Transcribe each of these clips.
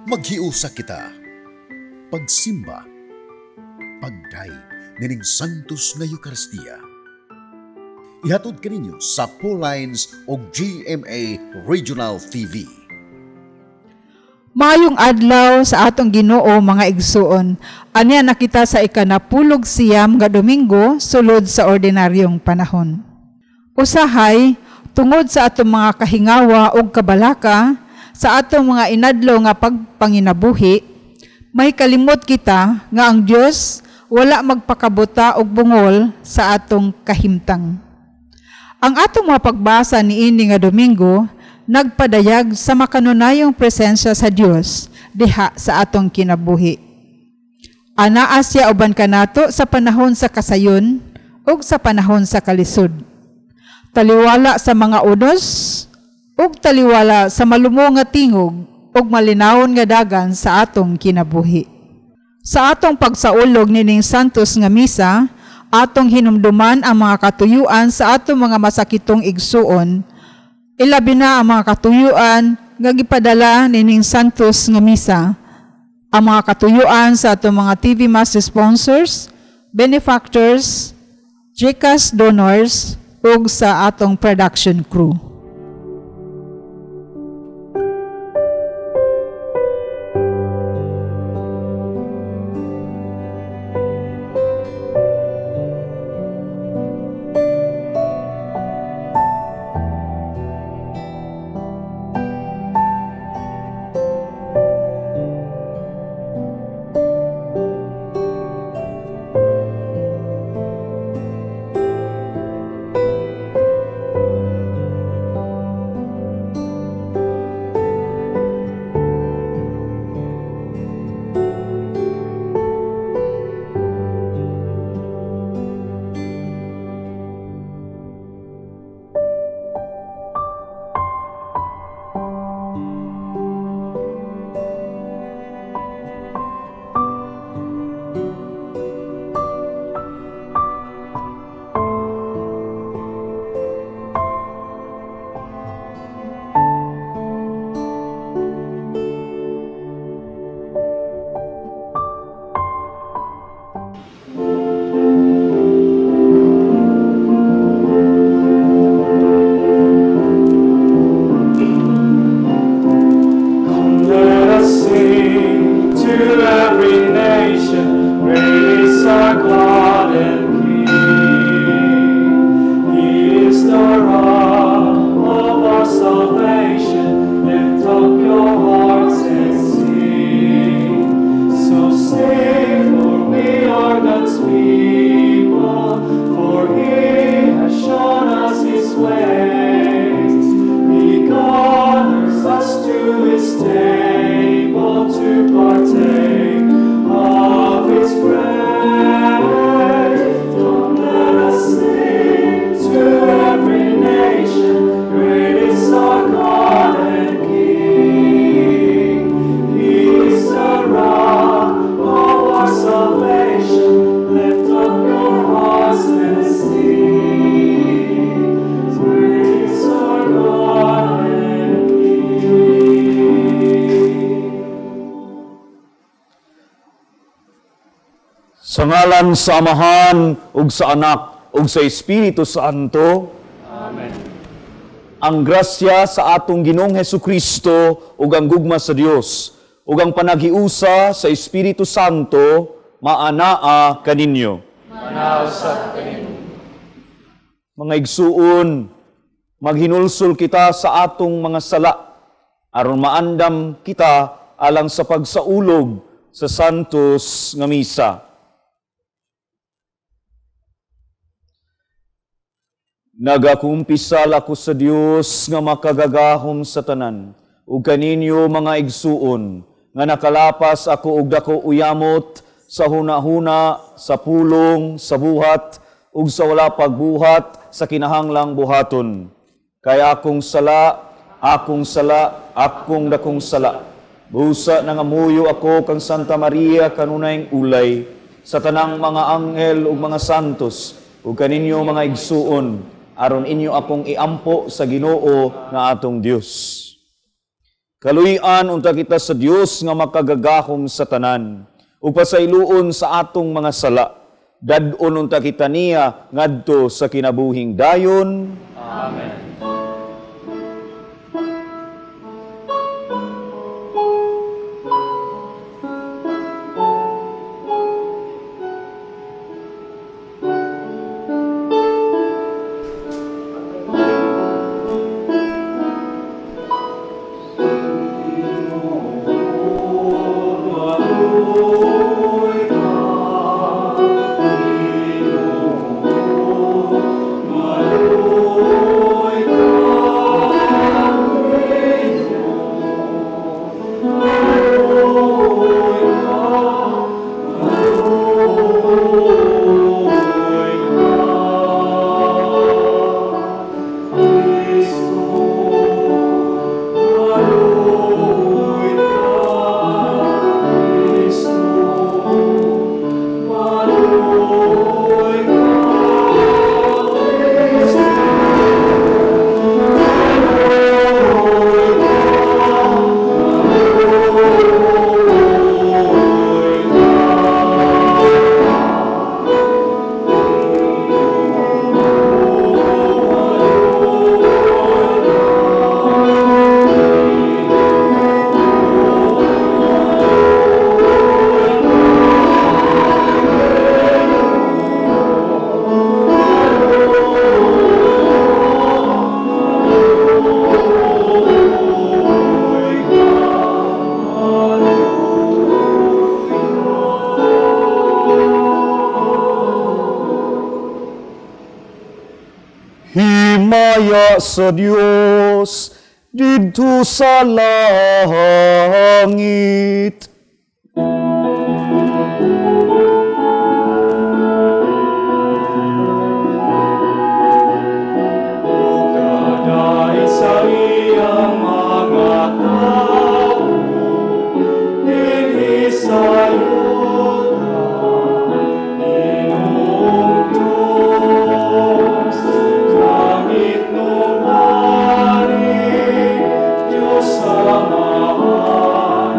Maghiusa kita. Pagsimba. Pagdayeg nining Santos nga Eucharistia. Ihatod kaninyo sa Paulines o GMA Regional TV. Maayong adlaw sa atong Ginoo, mga igsuon. Anya nakita sa 19 nga Domingo sulod sa ordinaryong panahon. Usahay, tungod sa atong mga kahingawa ug kabalaka, sa atong mga inadlaw nga pagpanginabuhi, may kalimot kita nga ang Dios wala magpakabuta og bungol sa atong kahimtang. Ang atong mga pagbasa niini nga Domingo nagpadayag sa makanunayong presensya sa Dios diha sa atong kinabuhi. Anaa siya uban kanato sa panahon sa kasayon ug sa panahon sa kalisod. Taliwala sa mga unos ug taliwala sa malumo nga tingog ug malinawon nga dagan sa atong kinabuhi. Sa atong pagsaulog nining Santos nga Misa, atong hinumduman ang mga katuyuan sa atong mga masakitong igsuon, ilabi na ang mga katuyuan nga gipadala nining Santos nga Misa, ang mga katuyuan sa atong mga TV Mass sponsors, benefactors, GCash donors, ug sa atong production crew. Sa ngalan sa Amahan, ug sa Anak, ug sa Espiritu Santo. Amen. Ang grasya sa atong Ginoong Hesukristo ug ang gugma sa Dios ug ang panaghiusa sa Espiritu Santo maanaa kaninyo. Maanaa usab kaninyo. Mga igsuon, maghinulsol kita sa atong mga sala aron maandam kita alang sa pagsaulog sa Santos nga Misa. Nagakumpisal ako sa Dios nga makagagahom sa tanan, ug kaninyo mga igsuon, nga nakalapas ako og dako uyamot sa hunahuna, sa pulong, sa buhat, ug sa wala pagbuhat sa kinahanglang buhaton. Kay akong sala, akong sala, akong dakong sala. Busa nangamuyo ako kang Santa Maria kanunayng ulay, sa tanang mga anghel ug mga santos, ug kaninyo mga igsuon, aron inyo akong iampo sa Ginoo nga atong Dios. Kaluy-an unta kita sa Dios nga makagagahom sa tanan, ug pasayloon sa atong mga sala. Dad-on unta kita niya ngadto sa kinabuhing dayon. Amen. Himaya sa Dios didto sa langit. Kada sa iyang mga tao, dinhi sa yuta, Ginoong Diyos, langit nung hari, Diyos Amahan,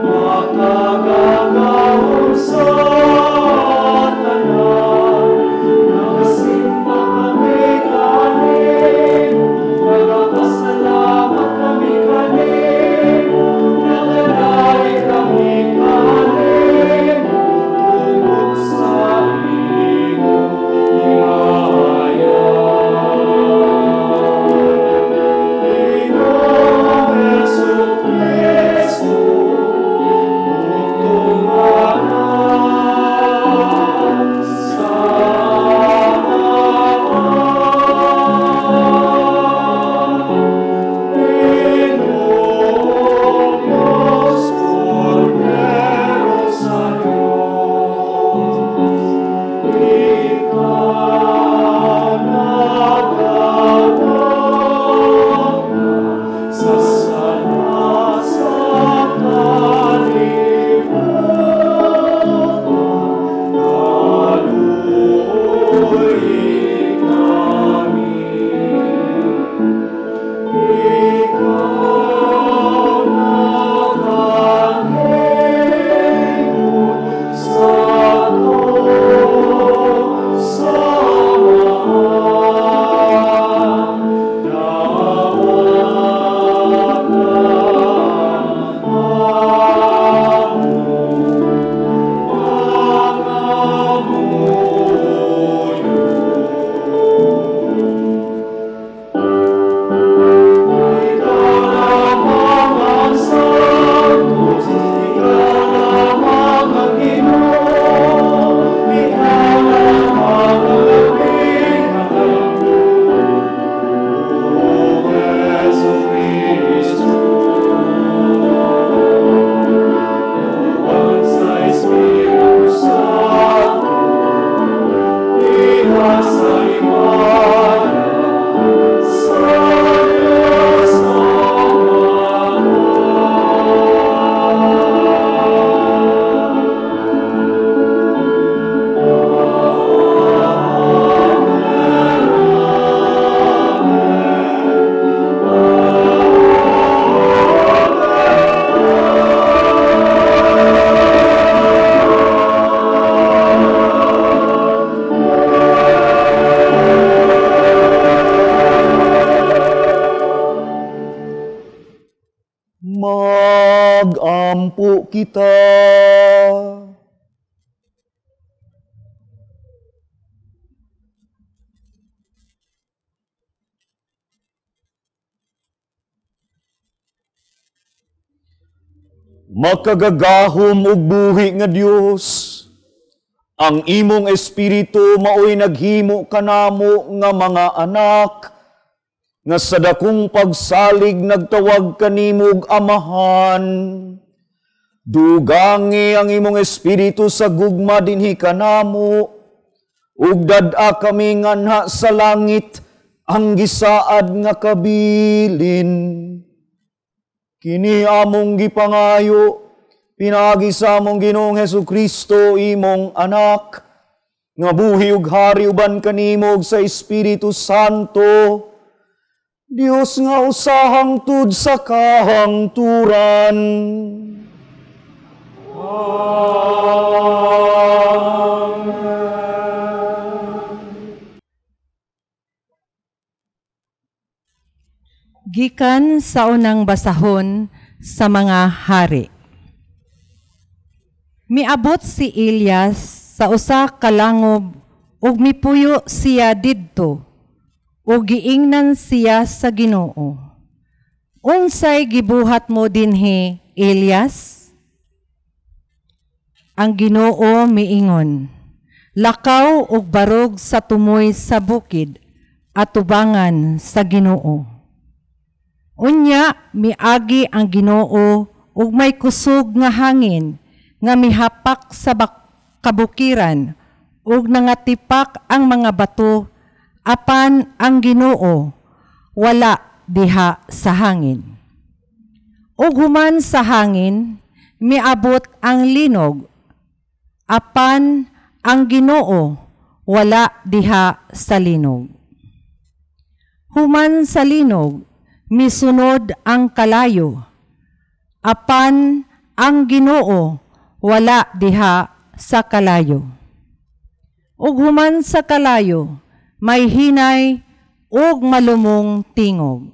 makagagahom. Ampo kita. Makagagahom ug buhi nga Dios, ang imong espiritu maoy naghimo kanamo nga mga anak, nga sa dakong pagsalig nagtawag kanimo og Amahan. Dugangi ang imong espiritu sa gugma dinhi kanamo, ug dad-a kami nganha sa langit ang gisaad nga kabilin. Kini among gipangayo, pinaagi sa among Ginoong Hesukristo, imong anak, nga buhi ug hari uban kanimo ug sa Espiritu Santo, Dios nga usahang tud sa kahangturan. Amen. Gikan sa unang basahon sa mga hari. Miabot si Elias sa usa ka langob ug mipuyo siya didto ug giingnan siya sa Ginoo. Unsay gibuhat mo dinhi, Elias? Ang Ginoo miingon, lakaw ug barog sa tumoy sa bukid atubangan sa Ginoo. Unya miagi ang Ginoo ug may kusog nga hangin nga mihapak sa kabukiran ug nangatipak ang mga bato, apan ang Ginoo wala diha sa hangin. Ug human sa hangin miabot ang linog, apan ang Ginoo wala diha sa linog. Human sa linog misunod ang kalayo, apan ang Ginoo wala diha sa kalayo. Ug human sa kalayo may hinay ug malumong tingog.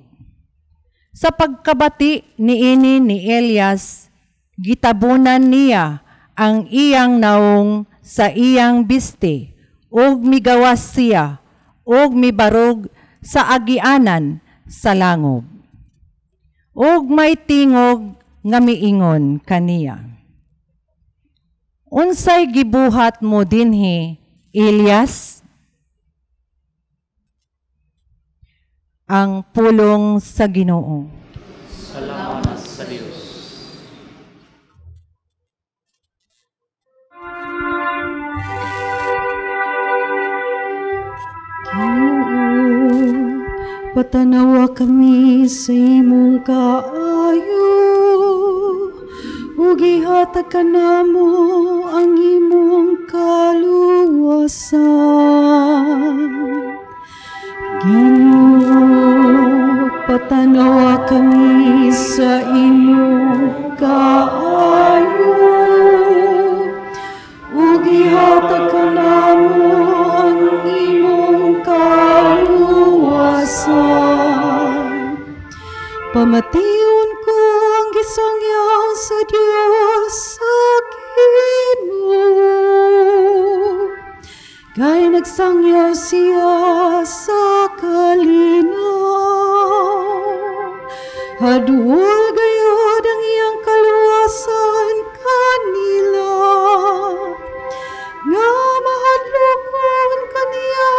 Sa pagkabati niini ni Elias, gitabunan niya ang iyang naong sa iyang biste, ug migawas siya ug mibarog sa agianan sa langob. Ug may tingog nga miingon kaniya, unsay gibuhat mo dinhi, Elias? Ang pulong sa Ginoo. Salamat sa Dios. Ginoo, patanawa kami sa imong kaayo, ug ihatag kanamo ang imong kaluwasan. Ginoo, patanawa kami sa imong kaayo, ug ihatag kanamo ang imong kaluwasan. Pamation ko ang gisangyaw sa Dios sa Ginoo, kay nagsangyaw siya sa kalinaw. Haduol gayod ang iyang kaluwasan kanila, nga mahadlokon kaniya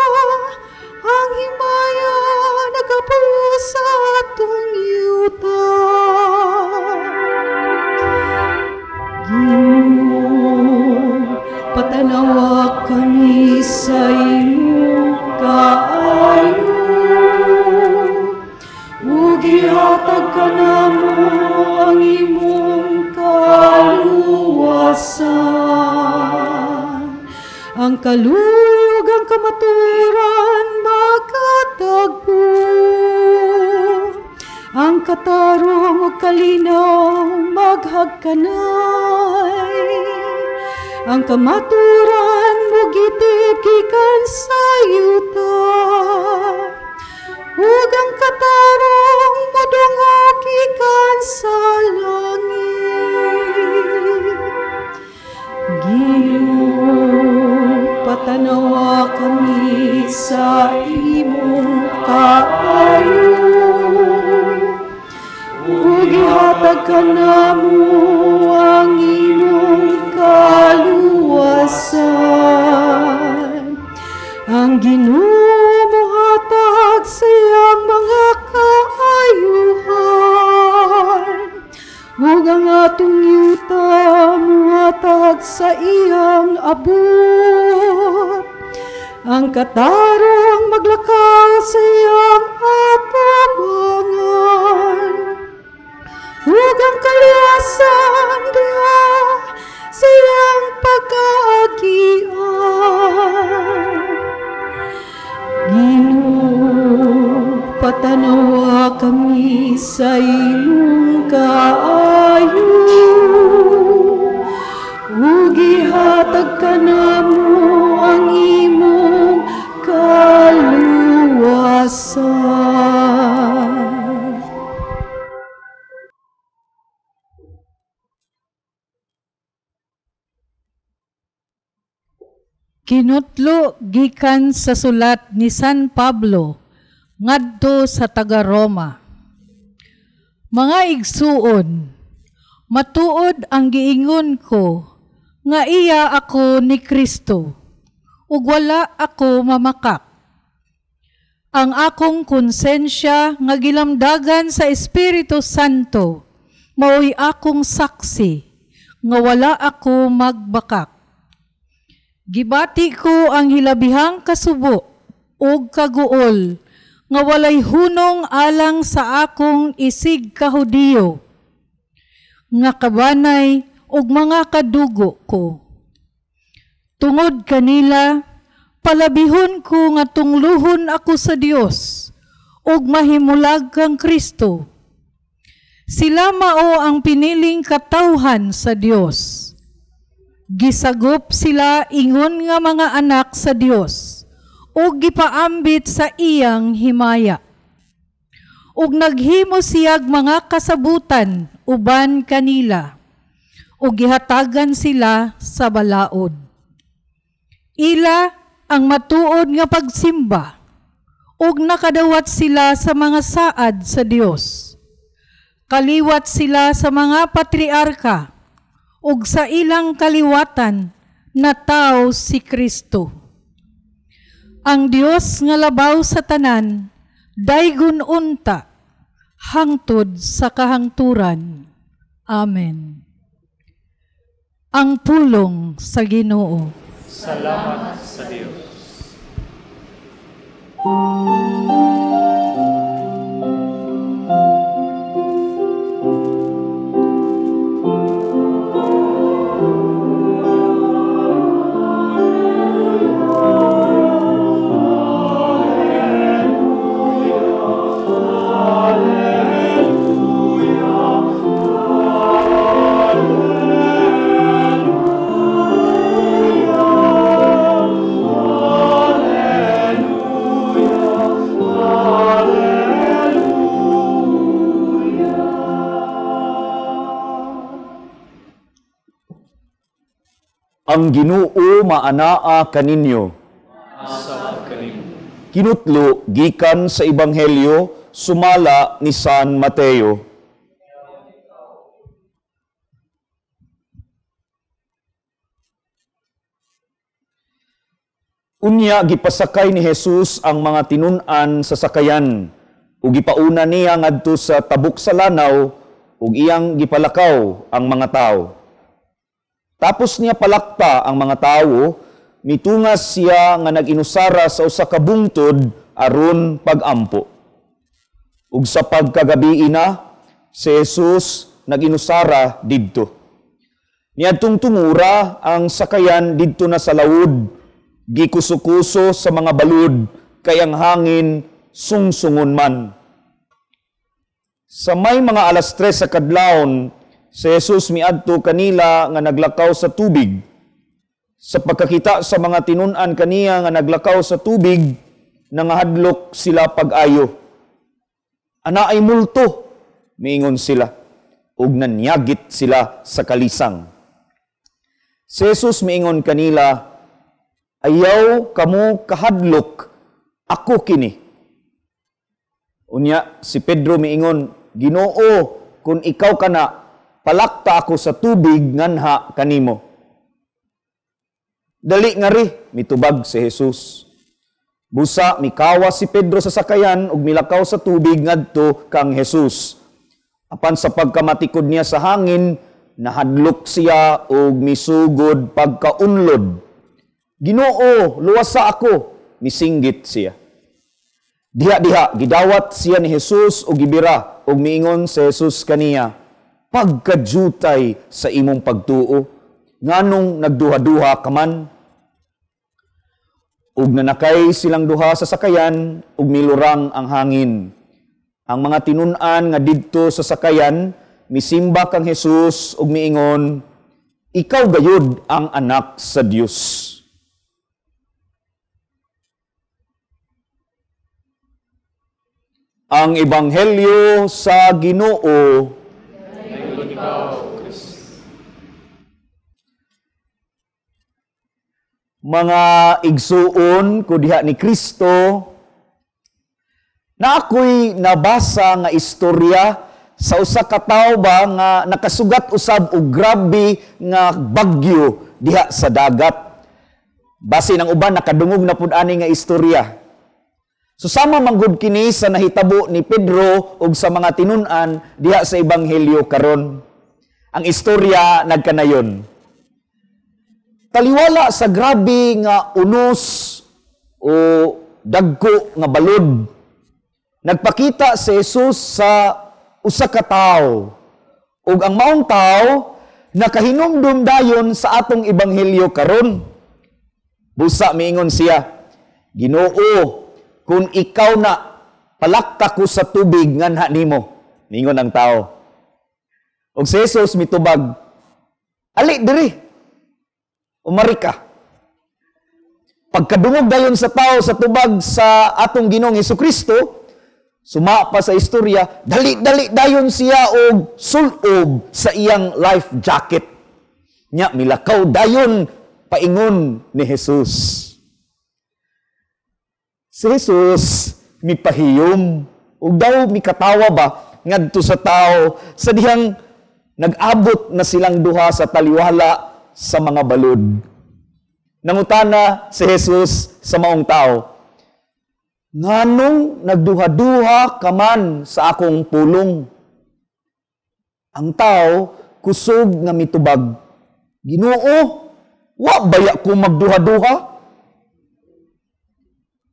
ang himaya nagapuyo sa atong yuta. Ginoo, patanawa kami sa imong kaayo, ug ihatag kanamo ang imong kaluwasan. Ang kaluoy ug ang kamatuoran makatagpo, ang katarong ug kalinaw maghagkanay, ang kamatuoran mogitip gikan sa yuta, ug ang katarong modungog gikan sa langit. Ginoo, patanawa kami sa imong kaayo. Ug ihatag kanamo ang imong kaluwasan. Ang Ginoo mohatag sa iyang mga kaayuhan, ug ang atong yuta mohatag sa iyang abot. Ang katarong maglakaw sa iyang atubangan, ug ang kaluwasan diha sa iyang pagkaagian. Ginoo, patanawa kami sa imong kaayo, ug ihatag kanamo ang imong kaluwasan. Kinutlo gikan sa sulat ni San Pablo ngadto sa taga-Roma. Mga igsuon, matuod ang giingon ko nga iya ako ni Kristo, ug wala ako mamakak. Ang akong konsensya nga gilamdagan sa Espiritu Santo maoy akong saksi nga wala ako magbakak. Gibati ko ang hilabihang kasubo ug kaguol nga walay hunong alang sa akong isig kahudiyo nga kabanay ug mga kadugo ko. Tungod kanila, palabihon ko nga tungluhon ako sa Dios ug mahimulag kang Kristo. Sila mao ang piniling katawhan sa Dios. Gisagop sila ingon nga mga anak sa Dios ug gipaambit sa iyang himaya. Ug naghimo siyag mga kasabutan uban kanila, ug gihatagan sila sa balaod. Ila ang matuod nga pagsimba, ug nakadawat sila sa mga saad sa Dios. Kaliwat sila sa mga patriarka, ug sa ilang kaliwatan nataw si Kristo. Ang Dios nga labaw sa tanan, daygon unta, hangtod sa kahangturan. Amen. Ang pulong sa Ginoo. Salamat sa Dios. Ang Ginoo maanaa kaninyo. Kinutlo gikan sa Ebanghelyo sumala ni San Mateo. Unya gipasakay ni Jesus ang mga tinun-an sa sakayan ug gipauna niya ngadto sa tabok sa lanaw ug iyang gipalakaw ang mga tawo. Tapos niya palakta ang mga tawo, mitungas siya nga nag-inusara sa usa ka bungtod aron pag-ampo. Ug sa pagkagabii na, si Jesus nag-inusara didto. Niadtong tungura ang sakayan didto na sa lawod, gikusukuso sa mga balud, kay ang hangin sungsungon man. Sa may mga 3:00 sa kadlawon, si Jesus miadto kanila nga naglakaw sa tubig. Sa pagkakita sa mga tinun-an kaniya nga naglakaw sa tubig, nangahadlok sila pag-ayo. Ana ay multo, miingon sila. Ug nanyagit sila sa kalisang. Si Jesus miingon kanila, "Ayaw kamo kahadlok, ako kini." Unya si Pedro miingon, "Ginoo, kung ikaw kana, palakta ako sa tubig nganha kanimo." "Dali ngari," mitubag si Jesus. Busa mikawas si Pedro sa sakayan ug milakaw sa tubig ngadto kang Jesus. Apan sa pagkamatikod niya sa hangin, nahadlok siya ug misugod pagkaunlod. "Ginoo, luwasa ako," misinggit siya. Diha-diha gidawat siya ni Jesus ug gibira, ug miingon si Jesus kaniya, "Pagkajutay sa imong pagtuo, nganong nagduha-duha ka man?" Ug nanakay silang duha sa sakayan ug milurang ang hangin. Ang mga tinun-an nga didto sa sakayan misimba kang Jesus ug miingon, "Ikaw gayud ang anak sa Dios." Ang Ebanghelyo sa Ginoo. Mga igsuon ko diha ni Kristo, na ako'y nabasa nga istorya sa usa ka tawo ba nga nakasugat usab og grabe nga bagyo diha sa dagat. Base ng uban nakadungog na pud ani nga istorya. So sama manggod kini sa nahitabo ni Pedro ug sa mga tinun-an diha sa ebanghelyo karon. Ang istorya nagkanayon. Taliwala sa grabe nga unos o dagko nga balod, nagpakita si Jesus sa usa ka tawo. Ug ang maong tawo nakahinumdum dayon sa atong ebanghelyo karon. Busa miingon siya, "Ginoo, kung ikaw na, palakta ko sa tubig nganha nimo." Miingon ang tao. Ug si Jesus mitubag, "Ali diri, umari ka." Pagkadungog dayon sa tao sa tubag sa atong Ginoong Hesukristo, suma pa sa istorya, dali-dali dayon siya og sulob sa iyang life jacket. Nya milakaw dayon paingon ni Jesus. Si Jesus mipahiyom ug daw mikatawa ba ngadto sa tao sa dihang nag-abot na silang duha sa taliwala sa mga balod. Nangutana si Jesus sa maong tao, "Nganong nagduha-duha ka man sa akong pulong?" Ang tao kusog nga mitubag, "Ginoo, wa baya ko magduha-duha?"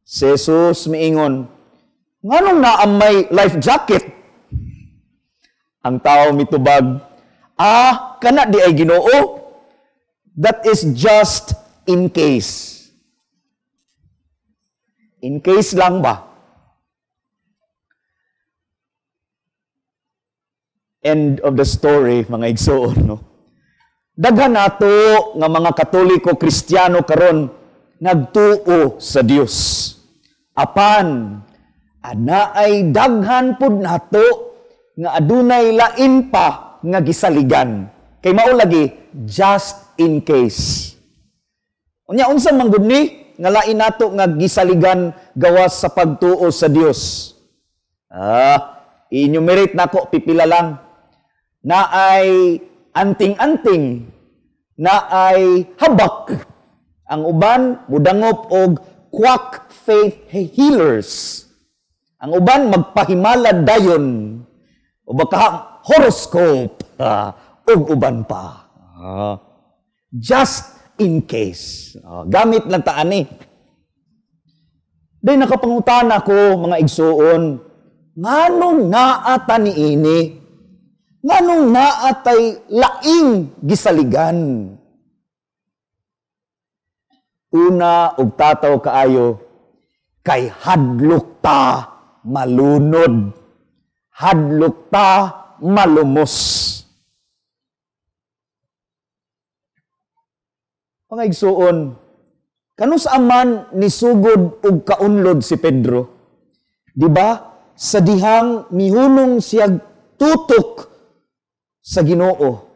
Si Jesus miingon, "Nganong naa may life jacket?" Ang tao mitubag, "Ah, kana di ay Ginoo. That is just in case." In case lang ba? End of the story, mga igsoon, no? Daghan nato nga mga Katoliko Kristiyano karon nagtuo sa Dios. Apan anaay daghan pud nato nga adunay lain pa nga gisaligan. Kay mao lagi just in case. Unya unsa man gud ni nga lain nato nga gisaligan gawas sa pagtuo sa Dios? I-enumerate nako pipila lang. Naay anting-anting, naay habak. Ang uban mudangop og quack faith healers. Ang uban magpahimalad dayon o baka horoscope ug uban pa. Just in case. Gamit lang ta ani. Day nakapangutana ko mga igsuon, nganong naa ta niini? Nganong naa tay laing gisaligan? Una og tataw kaayo, kay hadlok ta malunod, hadlok ta malumos. Mga igsuon, kanus aman nisugod og kaunlod si Pedro? Di ba? Sa dihang mihunong siya tutok sa Ginoo.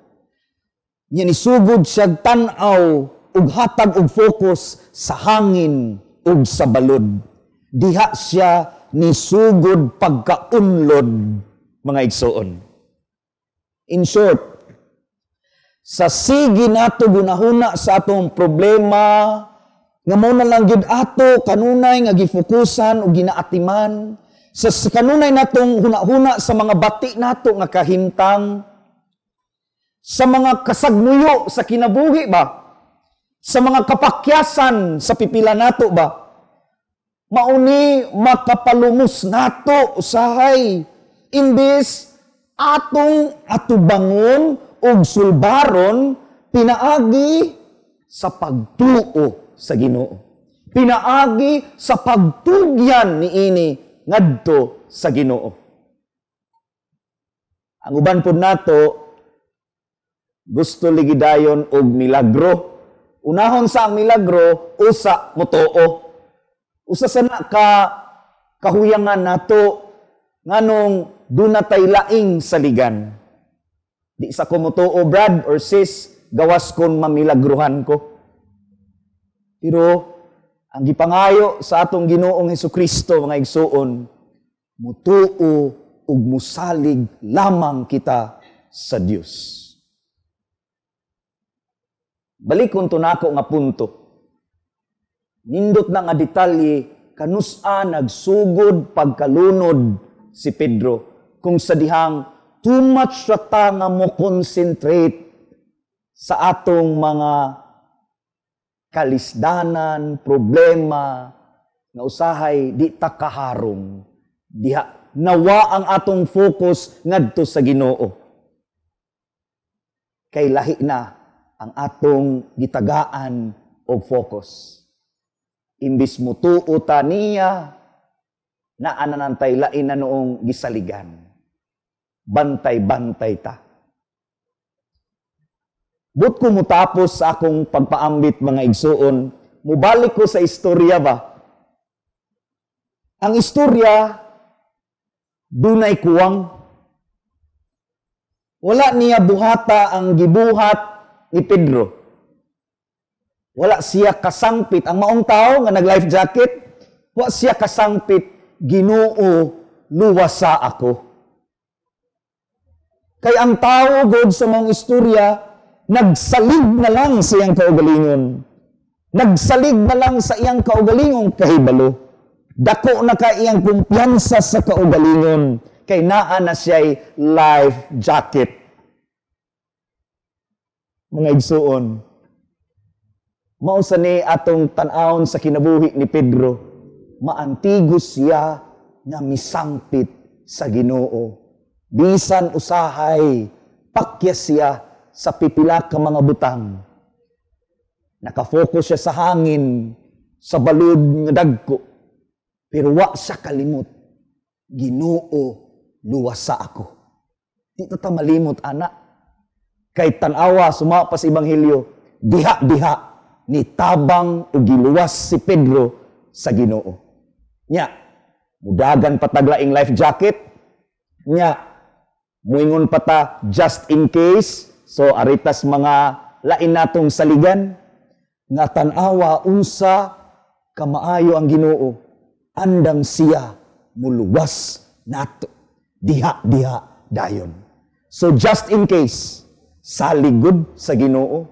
Nya nisugod siya tan-aw ug hatag og focus sa hangin ug sa balod. Diha siya nisugod pagkaunlod, mga igsoon. In short, sa sige nato gunahuna sa atong problema, nga mao na lang gyud ato kanunay nga gifokusan o ginaatiman, sa kanunay natong hunahuna sa mga bati nato nga kahimtang, sa mga kasagmuyo sa kinabuhi ba, sa mga kapakyasan sa pipila nato ba, mauni makapalumus nato usahay, imbis atong atubangon ug sulbaron pinaagi sa pagtuo sa Ginoo. Pinaagi sa pagtugyan niini ngadto sa Ginoo. Ang uban pud nato gusto ligidayon og milagro. Unahon sa ang milagro, usa motoo. Usa sa na ka kahuyangan nato nganong duna tay laing saligan. Di sa ko motoo, brad or sis, gawas kon mamilagruhan ko. Pero ang gipangayo sa atong Ginoong Hesukristo, mga igsuon, mutuo ug musalig lamang kita sa Dios. Balikon to nako nga punto. Nindot na nga detalye kanusa nagsugod pagkalunod si Pedro kung sa dihang too much ta nga mo concentrate sa atong mga kalisdanan, problema, nga usahay di ta kaharong. Diha nawa ang atong focus ngadto sa Ginoo. Kay lahi na ang atong gitagaan og focus. Imbis mutuo ta niya, naananantay lain na noong gisaligan. Bantay-bantay ta. But ko mutapos sa akong pagpaambit, mga igsuon, mubalik ko sa istorya ba? Ang istorya, dunay kuwang. Wala niya buhata ang gibuhat ni Pedro. Wala siya kasangpit. Ang maong tao nga nag-life jacket, wala siya kasangpit, Ginoo, luwasa ako. Kay ang tao, God, sa maong istorya, nagsalig na lang sa iyang kaugalingon. Nagsalig na lang sa iyang kaugalingong kahibalo. Dako na ka iyang kumpiyansa sa kaugalingon. Kay naa na siya'y life jacket. Mga igsuon, mao sa ni atong tan-awon sa kinabuhi ni Pedro, maantigo siya nga misangpit sa Ginoo. Bisan usahay, pakyas siya sa pipila ka mga butang. Nakafocus siya sa hangin, sa balud nga dagko. Pero wa siya kalimot. Ginoo, luwasa ako. Di ta malimot, ana. Kay tan-awa, suma pa sa Ebanghelyo, diha-diha, ni tabang o giluwas si Pedro sa Ginoo. Nya, mudagan pataglaing life jacket. Nya, muingon pata just in case. So aritas mga lain natong saligan nga tan-awa unsa kamaayo ang Ginoo, andang siya muluwas nato. Diha-diha dayon. So just in case, saligod sa Ginoo,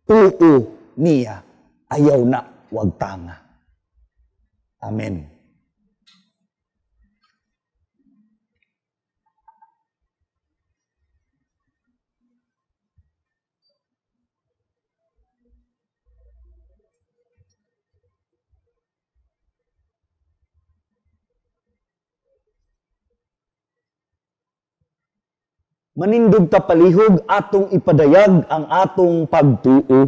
tuo niya, ayaw na wag tanga. Amen. Manindog ta palihog atong ipadayag ang atong pagtuo.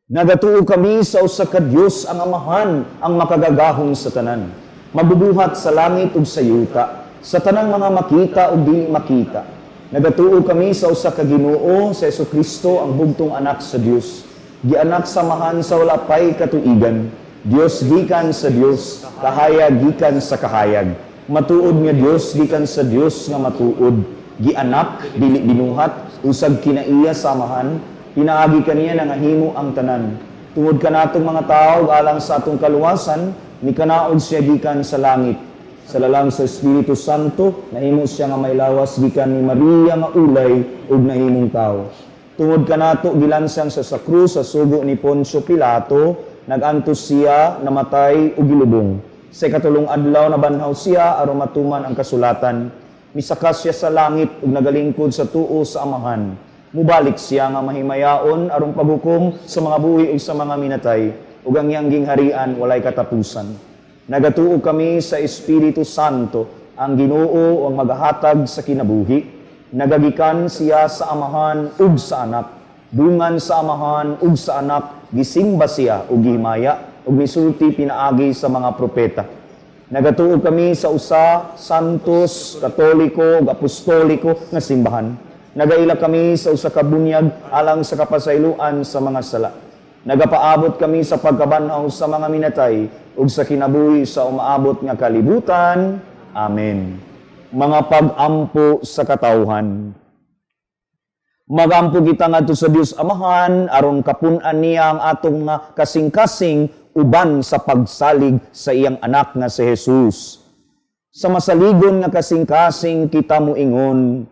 Nagatuo kami sa usa ka Dios ang Amahan, ang makagagahom sa tanan. Mabubuhat sa langit ug sa yuta, sa tanang mga makita ug dili makita. Nagatuo kami sa usa ka Ginoo, sa Hesukristo ang bugtong anak sa Dios. Gianak sa Amahan sa wala pay katuigan. Dios gikan sa Dios, kahayag gikan sa kahayag. Matuod nga Dios gikan sa Dios nga matuod. Gianak, dili binuhat, Usag kinaiya sa Amahan, pinaagi kaniya nangahimo ang tanan. Tungod kanatong mga tawo alang sa atong kaluwasan, mikanaog siya gikan sa langit. Sa lalang sa Espiritu Santo, nahimo siya nga may lawas gikan ni Maria nga ulay ug nahimong tawo. Tungod kanato gilansang siya sa krus sa sugo ni Poncio Pilato, nagantos siya, namatay ug gilubong. Sa ikatulong adlaw nabanhaw siya aron matuman ang kasulatan. Misakas siya sa langit ug nagalingkod sa tuo sa Amahan. Mubalik siya nga mahimayaon aron paghukom sa mga buhi ug sa mga minatay, ug ang iyang gingharian walay katapusan. Nagatuo kami sa Espiritu Santo, ang Ginoo ang magahatag sa kinabuhi. Nagagikan siya sa Amahan ug sa Anak. Dungan sa Amahan ug sa Anak, gisimba siya ug gihimaya ug misulti pinaagi sa mga propeta. Nagatuo kami sa usa, santos, katoliko ug apostoliko nga simbahan. Nagaila kami sa usa ka bunyag alang sa kapasayloan sa mga sala. Nagapaabot kami sa pagkabanhaw sa mga minatay ug sa kinabuhi sa umaabot nga kalibutan. Amen. Mga pag-ampo sa katawhan. Magampo kita ngadto sa Dios Amahan aron kapun-an niya ang atong nga kasing-kasing uban sa pagsalig sa iyang anak nga si Jesus. Sa masaligon nga kasing-kasing kita moingon,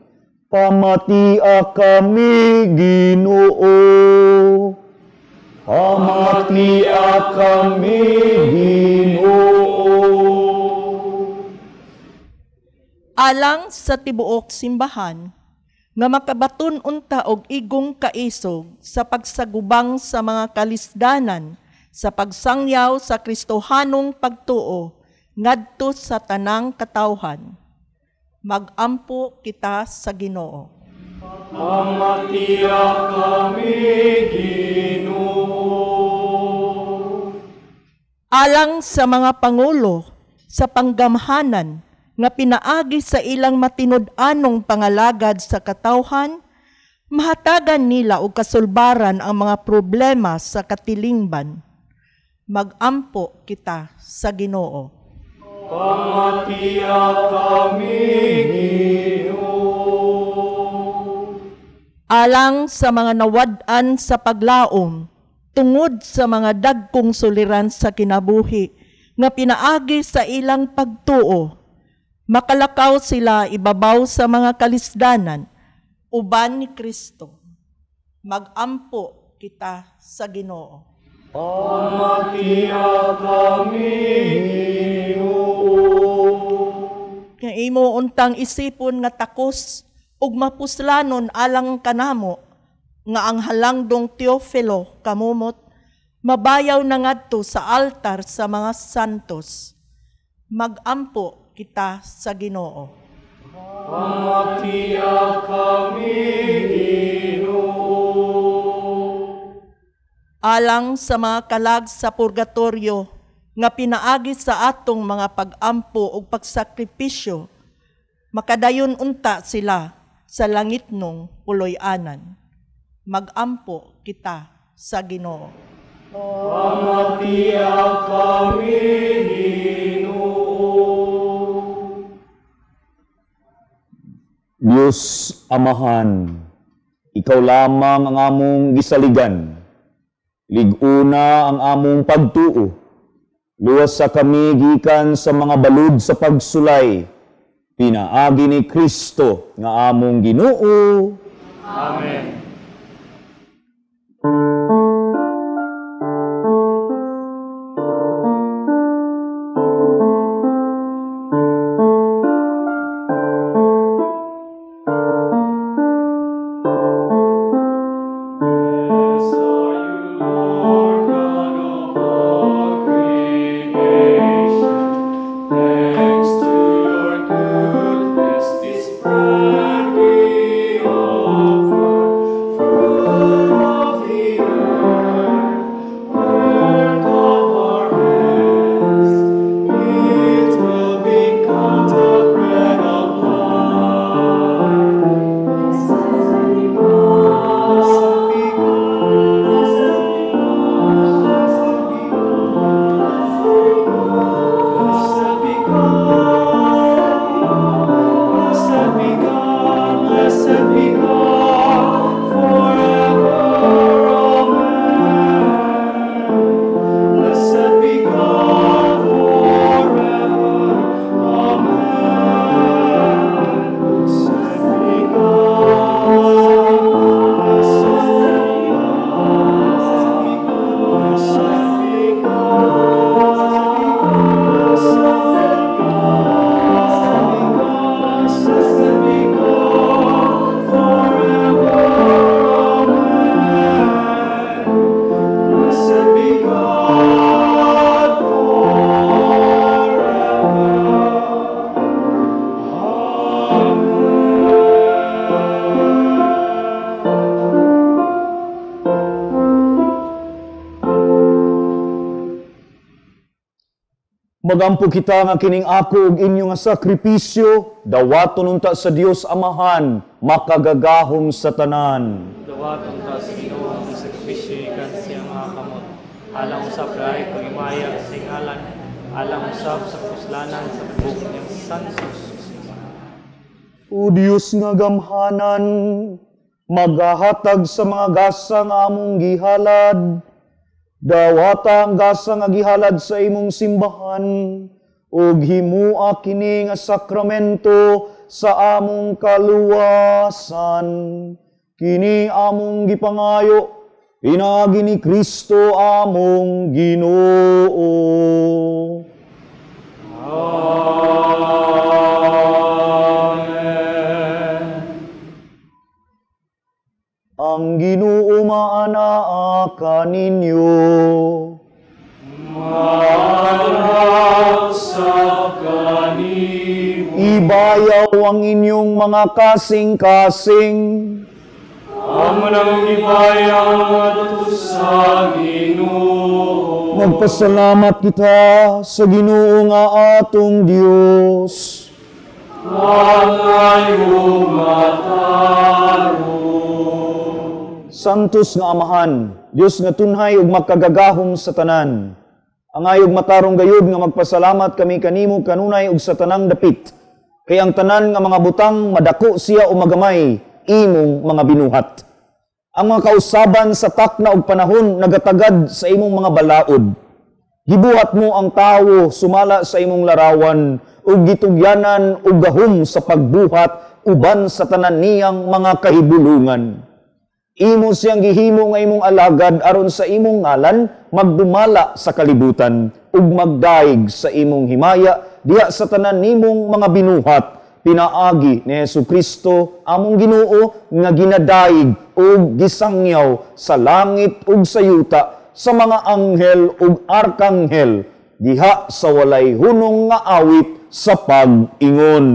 pamatia kami, Ginoo. Pamatia kami, Ginoo. Alang sa tibuok simbahan, nga makabaton unta og igong kaisog sa pagsagubang sa mga kalisdanan, sa pagsangyaw sa Kristohanong pagtuo, ngadto sa tanang katawhan. Magampo kita sa Ginoo. Pamatia kami, Ginoo. Alang sa mga pangulo sa panggamhanan nga pinaagi sa ilang matinud-anong pangalagad sa katawhan, mahatagan nila og kasulbaran ang mga problema sa katilingban. Magampo kita sa Ginoo. Pamatia kami, Ginoo. Alang sa mga nawad-an sa paglaom, tungod sa mga dagkong suliran sa kinabuhi, nga pinaagi sa ilang pagtuo, makalakaw sila ibabaw sa mga kalisdanan, uban ni Kristo. Magampo kita sa Ginoo. Pamatia kami, Ginoo. Nga imo untang isipon nga takos ug mapuslanon alang kanamo nga ang halangdong Teofilo kamumot mabayaw na ngadto sa altar sa mga santos. Magampo kita sa Ginoo. Pamatia kami, Ginoo. Alang sa mga kalag sa purgatorio nga pinaagi sa atong mga pag-ampo ug pagsakripisyo, makadayon unta sila sa langitnong puloy-anan. Magampo kita sa Ginoo. Pamatia kami, Ginoo. Diyos Amahan, ikaw lamang ang among gisaligan. Liguna ang among pagtuo. Luwas sa kami gikan sa mga balud sa pagsulay. Pinaagi ni Kristo nga among Ginoo. Amen. This bread we offer. Magampo kita nga kining ako ug inyo nga sakripisyo, dawaton unta sa Dios Amahan, makagagahom sa tanan. Dawaton ta sa Ginoo ang sakripisyo ikan sa iyang mga kamot, alang usab kay paghimayag sa ngalan, alang usab sa puslanan sa tibuok niyang santos. O Dios nga gamhanan, magahatag sa mga gasa nga among gihalad, dawata ang gasa nga gihalad sa imong simbahan, ug himua kini nga sakramento sa among kaluwasan. Kini among gipangayo, pinaagi ni Kristo among Ginoo. Amen. Ang Ginoo maanaa kaninyo. Maanaa sa kanimo. Ibayaw ang inyong mga kasing-kasing. Amo nang ibayaw ngadto sa Ginoo. Magpasalamat kita sa Ginoo nga atong Dios. Pangayo matarong. Santos nga Amahan, Dios nga tunhay ug makagagahom sa tanan. Angayog matarong gayud nga magpasalamat kami kanimo kanunay ug sa tanang dapit. Kay ang tanan nga mga butang madako siya o magamay imong mga binuhat. Ang mga kausaban sa takna ug panahon nagatagad sa imong mga balaod. Gibuhat mo ang tawo sumala sa imong larawan ug gitugyanan og gahom sa pagbuhat uban sa tanan niyang mga kahibulungan. Imo siyang gihimo nga imong alagad aron sa imong ngalan magdumala sa kalibutan ug magdaig sa imong himaya diha sa tanan nimong mga binuhat, pinaagi ni Hesukristo among Ginoo nga ginadaig ug gisangyaw sa langit ug sa yuta sa mga anghel ug arkanghel diha sa walay hunong nga awit sa pag-ingon.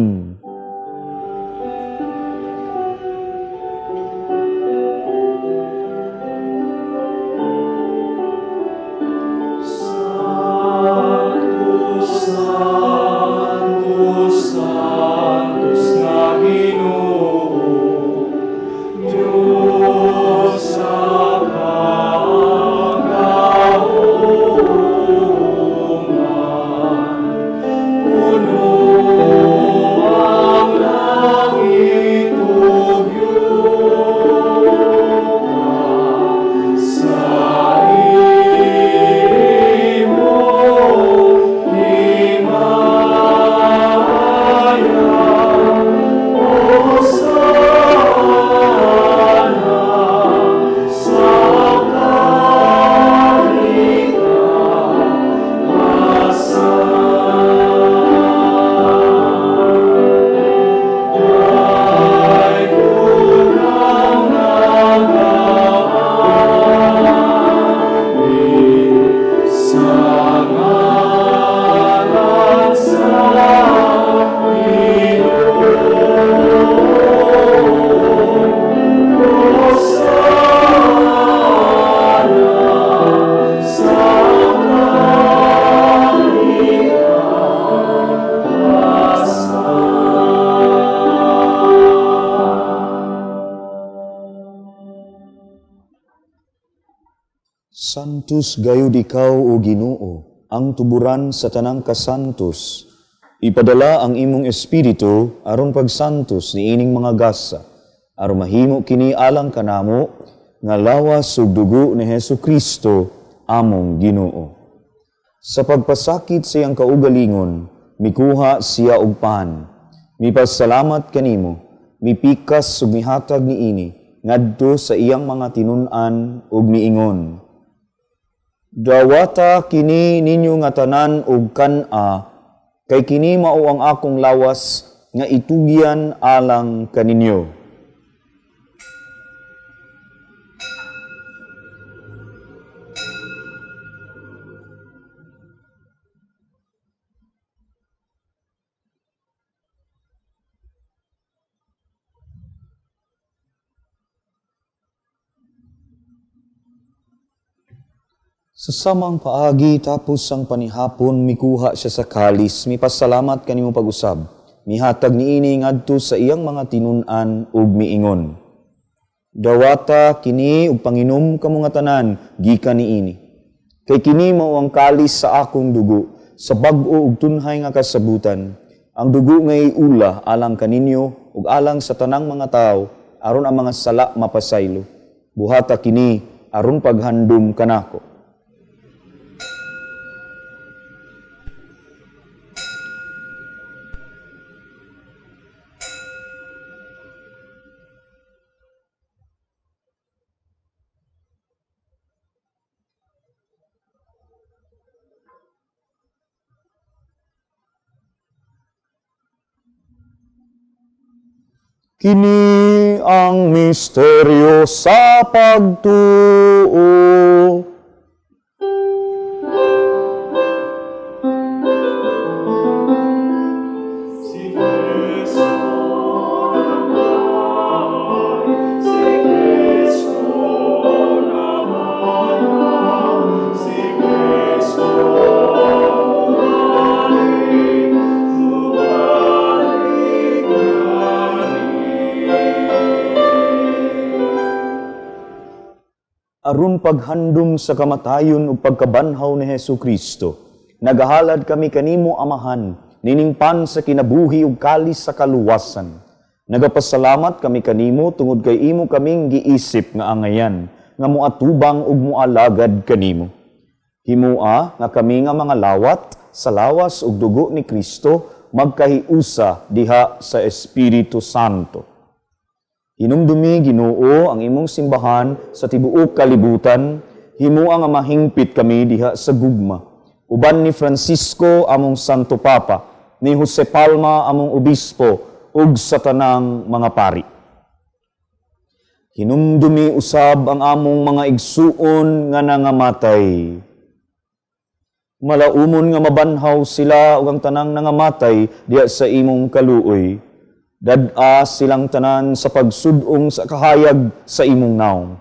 Santos gayud ikaw, o Ginoo, ang tuburan sa tanang kasantos. Ipadala ang imong espiritu aron pagsantos niining mga gasa, aron mahimo kini alang kanamo nga lawas ug dugo ni Hesukristo among Ginoo. Sa pagpasakit sa iyang kaugalingon, mikuha siya og pan. Mipasalamat kanimo, mipikas ug mihatag niini ngadto sa iyang mga tinun-an ug miingon. Dawata kini ninyo nga tanan og kan-a, kay kini mao ang akong lawas nga itugyan alang kaninyo. Sa samang paagi tapos ang panihapon, mikuha siya sa kalis, mipasalamat kanimo pag-usab. Mihatag niini ngadto sa iyang mga tinun-an ug miingon. Dawata kini ug panginom kamo nga tanan gikan niini. Kay kini mao ang kalis sa akong dugo, sa bag-o ug tunhay nga kasabutan. Ang dugo nga iula alang kaninyo ug alang sa tanang mga tawo aron ang mga sala mapasaylo. Buhata kini aron paghandom kanako. Kini ang misteryo sa pagtuo. Si Kristo namatay, si Kristo namatay, si Kristo mubalik, mubalik kani. Aron paghandom sa kamatayon ug pagkabanhaw ni Hesus Kristo, nagahalad kami kanimo, Amahan, niningpan sa kinabuhi ug kalis sa kaluwasan. Nagapasalamat kami kanimo tungod kay imo kaming giisip nga angayan, nga moatubang ug moalagad kanimo. Himua nga kami nga mga lawat sa lawas ug dugo ni Kristo magkahiusa diha sa Espiritu Santo. Hinumdumi, Ginoo, ang imong simbahan sa tibuok kalibutan, himua nga mahingpit kami diha sa gugma. Uban ni Francisco among Santo Papa, ni Jose Palma among Obispo, ug sa tanang mga pari. Hinumdumi usab ang among mga igsuon nga nangamatay. Malaumon nga mabanhaw sila ug ang tanang nangamatay diha sa imong kaluoy. Dad-a silang tanan sa pagsudong sa kahayag sa imong naong.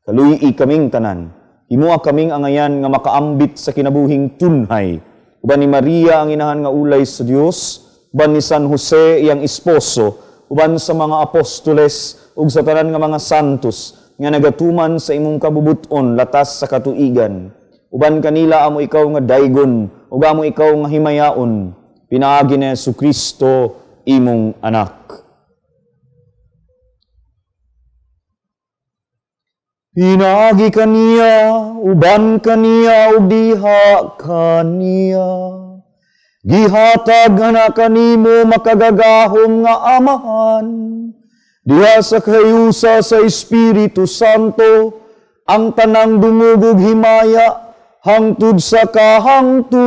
Kaluyi kaming tanan, himua kaming angayan nga makaambit sa kinabuhing tunhay. Uban ni Maria ang inahan nga ulay sa Dios, uban ni San Jose iyang esposo, uban sa mga apostoles ug sa tanan nga mga santos nga nagatuman sa imong kabubuton latas sa katuigan. Uban kanila amo ikaw nga daygon ug amo ikaw nga himayaon, pinaagi ni Jesucristo imong anak. Pinaagi kaniya, uban kaniya, ug diha kaniya. Gihatag na kanimo makagagahom nga Amahan, diha sa kahayusa sa Espiritu Santo, ang tanang dungog ug himaya, hangtod sa kahangturan.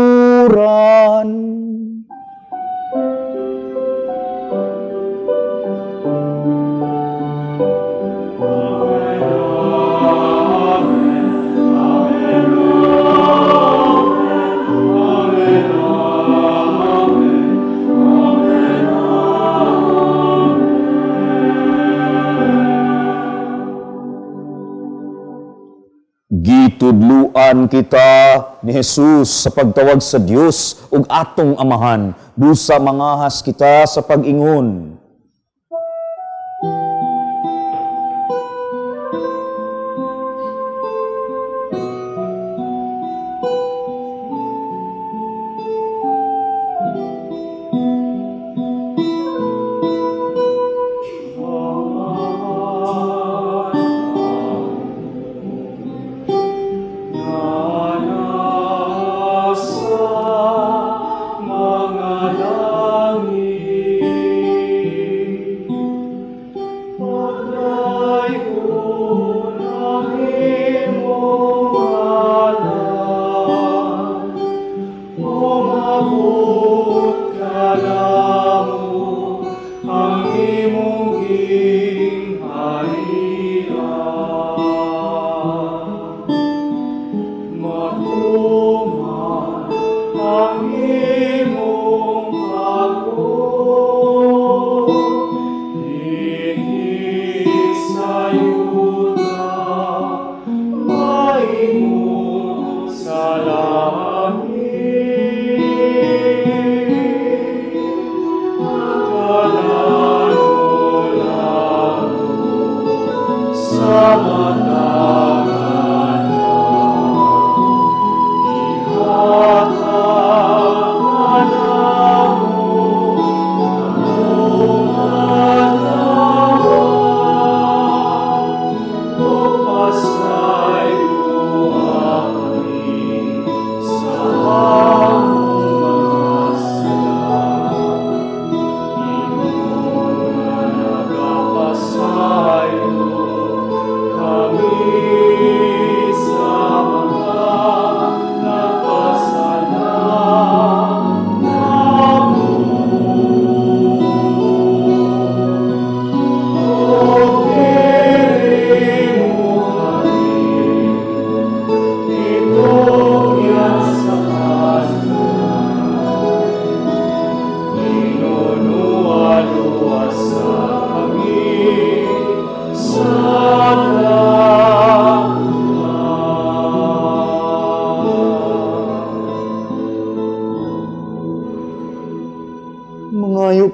Gitudluan kita ni Jesus sa pagtawag sa Dios ug atong Amahan, busa mangahas kita sa pag-ingon. Sa mga langit.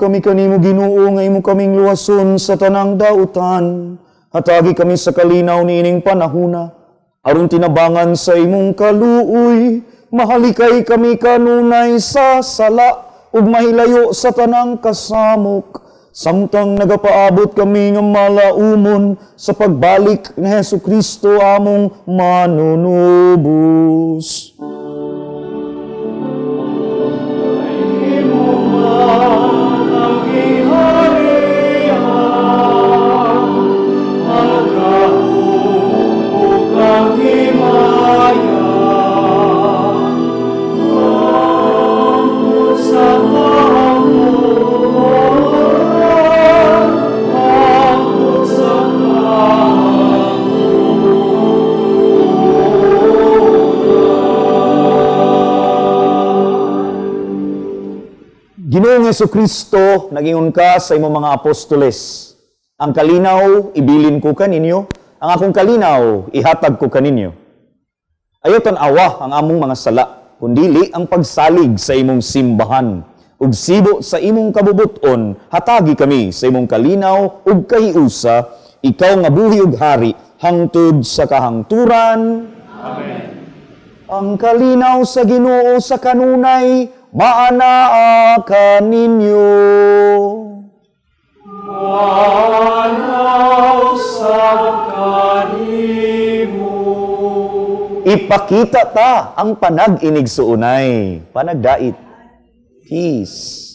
kami kanimo Ginoo nga imo kaming luwason sa tanang dautan. Hatagi kami sa kalinaw niining panahuna aron tinabangan sa imong kaluoy, mahalikay kami kanunay sa sala ug mahilayo sa tanang kasamok, samtang nagapaabot kami nga malaumon sa pagbalik ni Hesus Kristo among manunubos. Ginoong Hesukristo, nagingon ka sa imong mga apostoles, ang kalinaw ibilin ko kaninyo, ang akong kalinaw ihatag ko kaninyo. Ayaw tan-awa ang among mga sala, kundili ang pagsalig sa imong simbahan. Ug sibo sa imong kabubuton, hatagi kami sa imong kalinaw ug kahiusa, ikaw nga buhi ug hari, hangtod sa kahangturan. Amen. Ang kalinaw sa Ginoo sa kanunay, maanaa kaninyo. Maanaa sa kanimo. Ipakita ta ang panag-inig suunay, panagdait. Peace.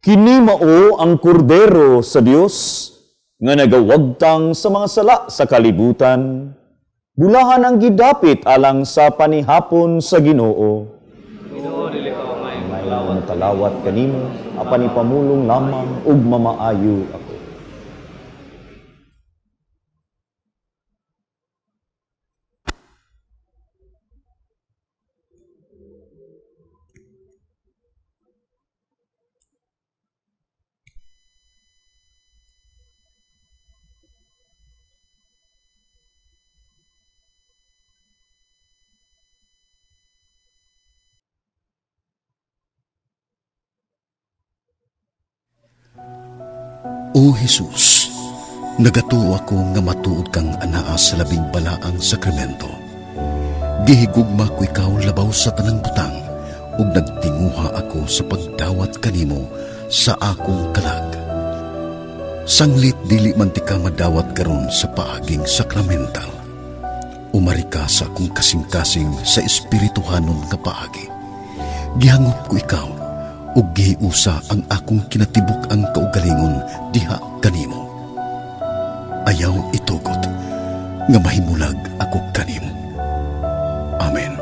Kini mao ang kordero sa Dios nga nagawagtang sa mga sala sa kalibutan. Bulahan ang gidapit alang sa panihapon sa Ginoo. Ginoo, dili ka may kalawat kanimo, apan ipamulong lamang ug mamaayo ako. O Jesus, nagatuo ako nga matuod kang anaa sa labing balaang sakramento. Gihigugma ko ikaw labaw sa tanang butang, ug nagtinguha ako sa pagdawat kanimo sa akong kalag. Sanglit dili man ti ka madawat karon sa paaging sakramental. Umari ka sa akong kasing-kasing sa espirituhanon nga paagi. Gihangop ko ikaw, ug gihiusa ang akong kinatibuk ang kaugalingon diha kanimo. Ayaw itugot nga mahimulag ako kanimo. Amen.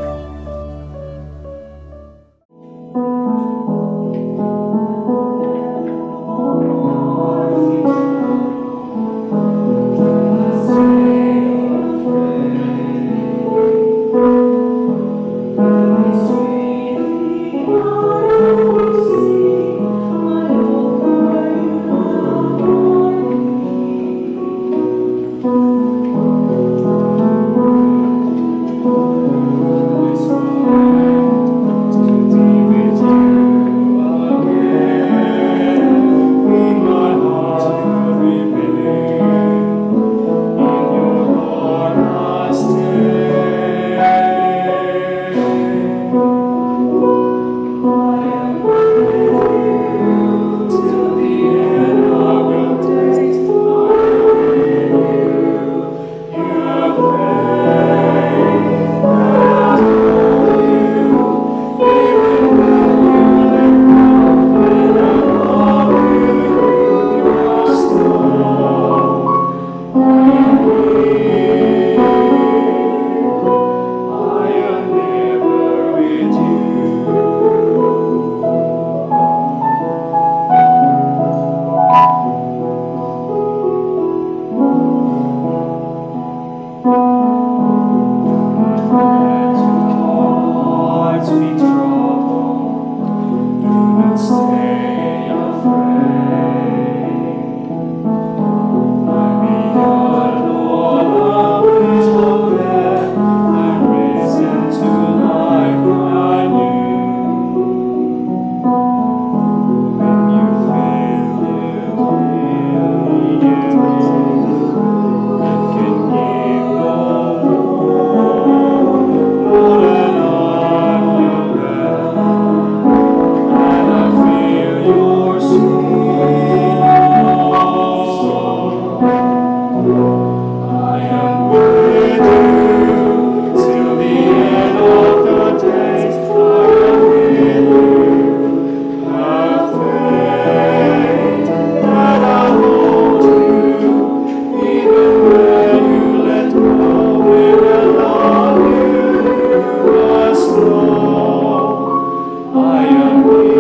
I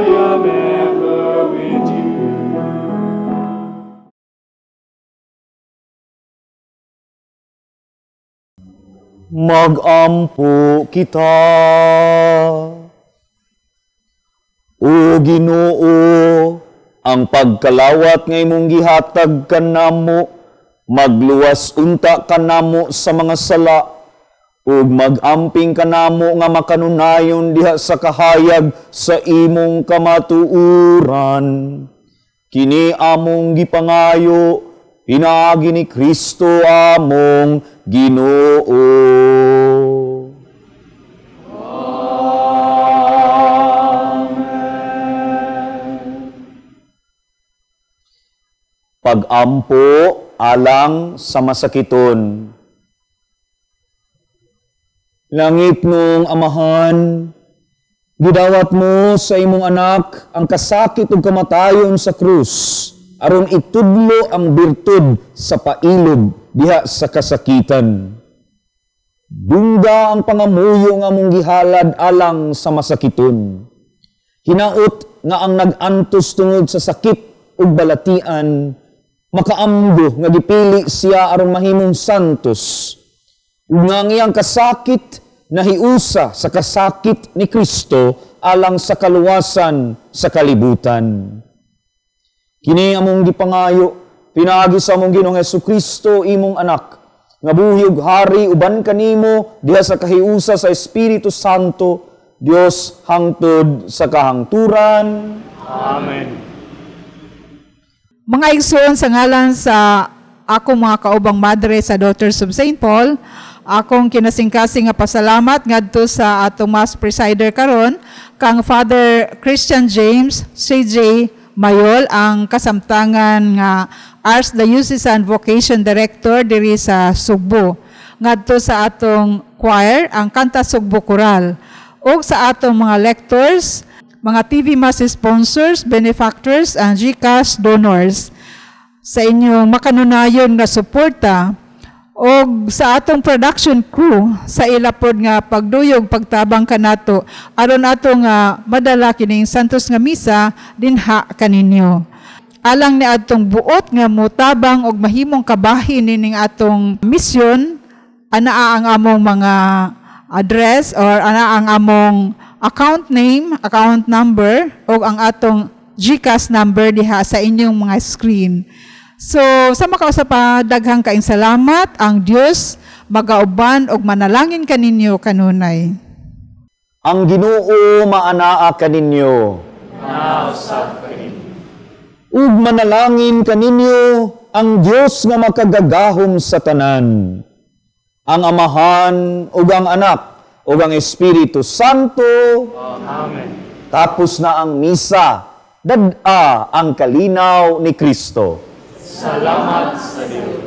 am ever with you. Magampo kita. O Ginoo, ang pagkalawat nga imong gihatag kanamo, magluwas unta kanamo sa mga sala, ug magamping kanamo nga makanunayon diha sa kahayag sa imong kamatuoran. Kini among gipangayo, pinaagi ni Kristo among Ginoo. Amen. Pagampo alang sa masakiton. Langit nung Amahan, gidawat mo sa imong anak ang kasakit ug kamatayon sa krus, aron itudlo ang birtud sa pailob diha sa kasakitan. Dungga ang pangamuyo nga among gihalad alang sa masakiton. Hinaot nga ang nag-antos tungod sa sakit ug balatian, makaamgo nga gipili siya aron mahimong santos. Ug nga ang iyang kasakit nahiusa sa kasakit ni Kristo alang sa kaluwasan sa kalibutan. Kini among gipangayo, pinaagi sa among Ginoong Hesukristo, imong anak, nga buhi ug hari uban kanimo diha sa kahiusa sa Espiritu Santo, Dios hangtod sa kahangturan. Amen. Mga igsoon, sa ngalan sa akong mga kaubang madre sa Daughters of St. Paul, akong kinasingkasing nga pasalamat ngadto sa atong Mass Presider karon, kang Father Christian James CJ Mayol, ang kasamtangan nga Archdiocesan Vocation Director diri sa Sugbo. Ngadto sa atong choir, ang Kanta Sugbo Choral, ug sa atong mga lectors, mga TV Mass sponsors, benefactors, ang GCash donors, sa inyong makanunayon nga suporta, og sa atong production crew sa ila pod nga pagduyog pagtabang kanato aron ato nga madala kining Santos nga Misa dinha kaninyo. Alang ni atong buot nga motabang og mahimong kabahin nining atong misyon, anaa ang among mga address or anaa ang among account name, account number og ang atong GCash number diha sa inyong mga screen. So, sa makausa pa, daghang kaing salamat. Ang Dios magauban og manalangin kaninyo kanunay. Ang Ginoo maanaa kaninyo. Nausab kaninyo. Ug manalangin kaninyo ang Dios nga makagagahom sa tanan, ang Amahan ug ang Anak ug ang Espiritu Santo. Amen. Tapos na ang misa, dad-a ang kalinaw ni Kristo. Salamat sa Dios.